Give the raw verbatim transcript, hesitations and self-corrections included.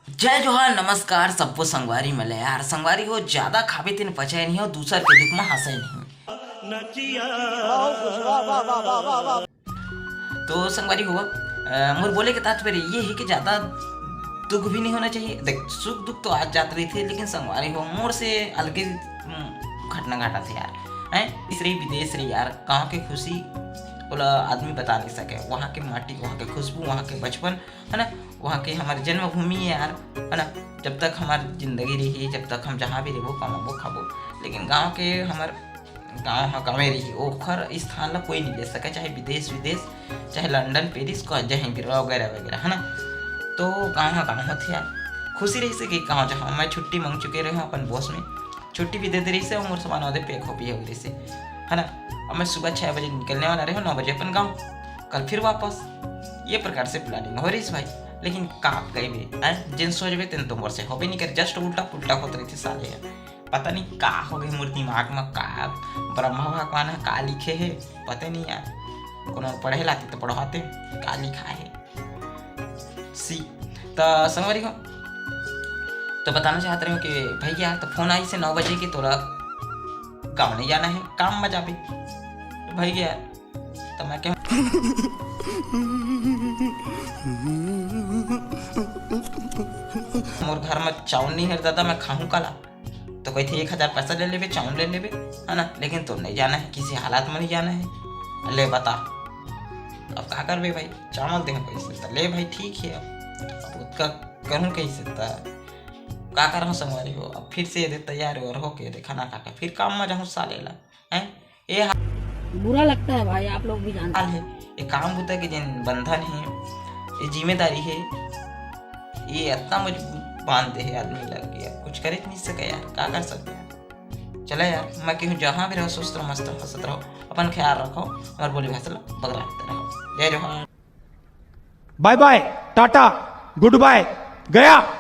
जय जोहार, नमस्कार सबो संगवारी मन ल। यार संगवारी हो, ज्यादा खाबे तेन पचाय नहीं हो, दूसर के दुख म हंसे नहीं। तो संगवारी हो, अ, मोर बोले के तात्पर्य ये है कि ज्यादा दुख भी नहीं होना चाहिए। देख, सुख दुख तो आज जात रहिथे, लेकिन संगवारी हो, मोर से अलगे, हम्म, घटना घटत हे यार। हैं, इस रही विदेश रही यार, गाँव के खुशी ओला आदमी बता नहीं सके। वहाँ के माटी, वहाँ के खुशबू, वहाँ के बचपन, है ना, वहाँ के हमारे जन्मभूमि है यार, है ना। जब तक हमार जिंदगी रही, जब तक हम जहाँ भी रहबो, कमाबो खाबो, लेकिन गाँव के हमार गाँव ह गाँवे रही, ओखर स्थान ला कोई नहीं ले सके, चाहे विदेश विदेश, चाहे लंदन पेरिस को, जहीं भी वगैरह वगैरह, है ना। तो गाँव ह गाँव होथे यार। खुशी रही से कि गाँव जहाँ मैं छुट्टी मांग चुके रहे हूँ अपन बॉस में, छुट्टी भी दे दे रही से, मोर सामान वादे पैक हो भी हो रही से, है ना। अब मैं सुबह छः बजे निकलने वाला रहे हूँ, नौ बजे अपन गाँव, कल फिर वापस। ये प्रकार से प्लानिंग हो रही भाई। लेकिन का कहिबे, हैं? जिन सोचबे तेन तो मोर से होबे नहीं करे, जस्ट उल्टा पुल्टा होत रही साले ह। पता नहीं का हो गए मोर दिमाग में, का ब्रह्मा भगवान ह का लिखे है, पता नहीं यार। कोनो पढ़े लाते तो पढ़वाते, का लिखा है सी। त संगवारी हो, तो बताना चाहत रहे हो कि भैया, तो फोन आई से नौ बजे के, तोला गाँव नहीं जाना है, काम में जाबे। तो भैया, तो मैं क्या, मोर घर में चावल नहीं है दादा, मैं खाहूँ काला? तो कही थे, एक हजार पैसा ले लेबे, चावल ले लेबे, है ना, लेकिन तो नहीं जाना है, किसी हालात में नहीं जाना है। ले बता, अब का करबे भाई, चावल दे कैसे? तो ले भाई, ठीक है, अब, अब उसका करूँ कैसे? तो का करहूँ संगवारी हो, अब फिर से ये दे तैयार हो और होके देखा ना काका, फिर काम में जाहूँ साले ला, हैं? ये बुरा लगता है भाई, आप लोग भी जानते हाल है। ये काम बुता के जिन बंधन है, ये जिम्मेदारी है, ये इतना मजबूत बांध दे है आदमी लग गया, कुछ करे नहीं सके यार, का कर सकते हैं? चला यार, मैं कहूँ जहाँ भी रहो, स्वस्थ रहो, मस्त रहो, हंसत रहो, अपन ख्याल रखो, हमारे बोली भाषा ला बगराते रहो। जय जोहार। बाय बाय, टाटा, गुड बाय, गया।